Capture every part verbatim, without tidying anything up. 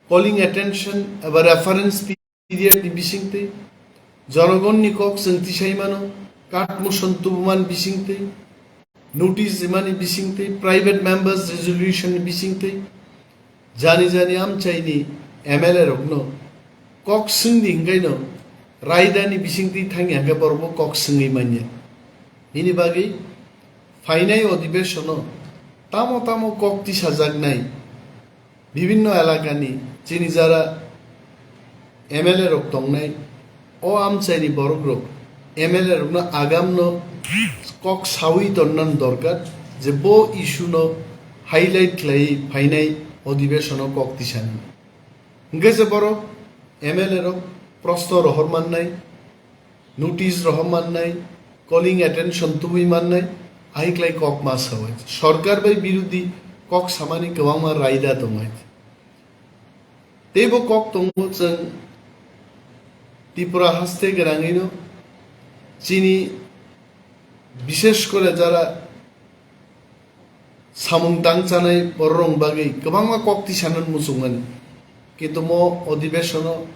calling attention eba reference period ni bisingtwi, jonogonni kok chwng tisai mano, court motion tubuman bisingtwi, notice rimani bisingtwi, private members resolution ni bisingtwi, jani jani amchaini M L A rokno kok swngdi hwnkhaino raidani bisingtwi thangya hwnkhe borokbo kok swngwi manya. Bini bagwi phainai odhibesono tamo tamo kok tisajaknai bibinno elakani chini jara M L A rok tongnai, o amchaini borok rok M L A rokno agamno kok sawi tonnani dorkar je bo issue no highlight khlaiwi phainai odhibesono kok tisani. Hwnkhe je borok M L A rok proshno rohor mannai, notice rohor mannai, calling attention tubui mannai, ahiklai kok ma sawai. Sorkar bai birodhi kok samani kwbangma raida tongmai. Teibo kok tongo chwng Tripura haste gwnangwino chini bishesh kore jara samung tang chanai bororok bagwi kwbangma kok tisana muchungmani. Kintu mo odhibesono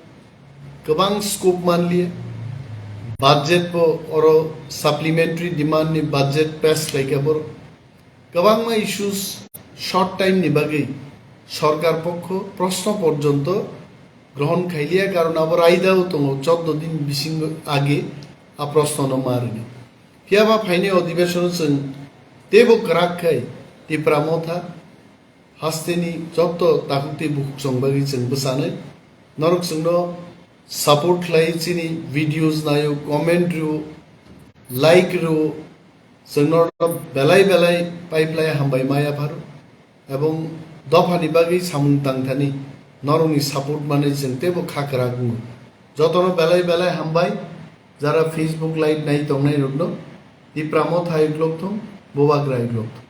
kwbang scope manliya. Budget bo oro supplementary demand ni budget pass khlaikha borok. Kwbangma issues short time ni bagwi sorkar pokho proshno porjonto grohon khailiya, karon abo raidao tongo choddo din bisingo age a proshno no ma rwni. Phiyaba phainai odhibesono chwng teibo kwrak khai Tipra Motha hasteni jotto takhuk tei bukhuk chwng bagwi chwng bwchanai. Norok chwngno support khlai, chini videos naio, comment rwo, like rwo, chwng norok belai belai pipeline hambai maya pharo. Ebong dophani bagwi samung tangthani norokni support manwi chwng teibo kha kwrak wngo. Jotono belai belai hambai, jara Facebook live nai tongnai rokno Tipra Motha hai uklok thung, Bubagra hai uklok thung.